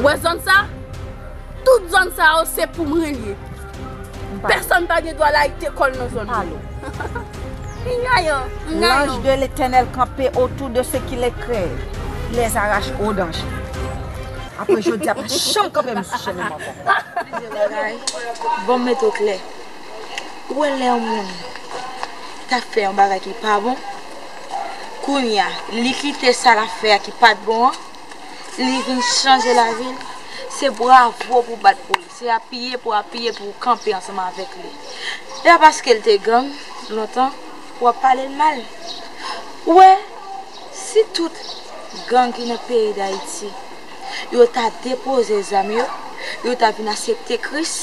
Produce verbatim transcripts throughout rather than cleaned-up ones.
Wè zòn sa? Tout zòn sa yo se pou mwen li ye. Pèsonn pa gen dwa layite kò l nan zòn mwen. Mwen ganyan, mwen ganyan. L'ange de l'Éternel campait autour de ceux qui le craignent, les arrache au danger. Apre jodi a, pa janm kanpe m sou chemen m ankò. Bon, m mete w klè. Ou wè lè yon moun t ap fè yon bagay ki pa bon, kounye a, li kite sa l ap fè a ki pa t bon an, li vin chanje lavi l, se bravo pou w bat pou li, se apiye pou w apiye pou w kanpe ansanm avèk li. E pa paske l te gang lontan, w ap pale l mal. Ou wè, si tout gang ki nan peyi Dayiti, yo ta depoze zam yo, yo ta vin aksepte Kris,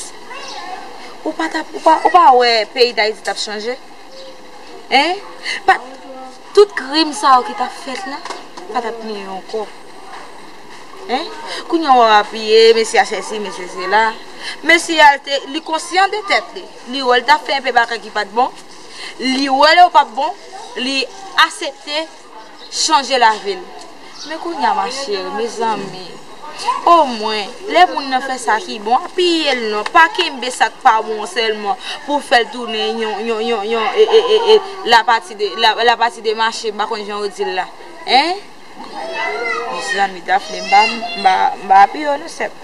ou pa t ap, ou pa, ou pa wè peyi Dayiti t ap chanje? Hein? Pa, tout krim sa yo ki t ap fèt la, pa t ap gen yo ankò. Hein? Kounye a w ap apiye, mesye a sesi, mesye sela. Mesye a te, li konsyan de tèt li. Li wè l t ap fè enpe bagay ki pa t bon. Li wè l yo p ap bon. Li aksepte chanje lavi l. Men kounye a, ma chérie, mezanmi, omwen, lè moun nan fè sa ki bon, apiye l non. Pa kenbe sa k pa bon sèlman pou w fè l tounen yon, yon, yon, yon, e, e, e, e, lapati de, la, lapati de mache, m pa konn jan yo di l la. Hein? Mezanmi, Daphné, m pa, m pa, m pa apiye w non, sè m.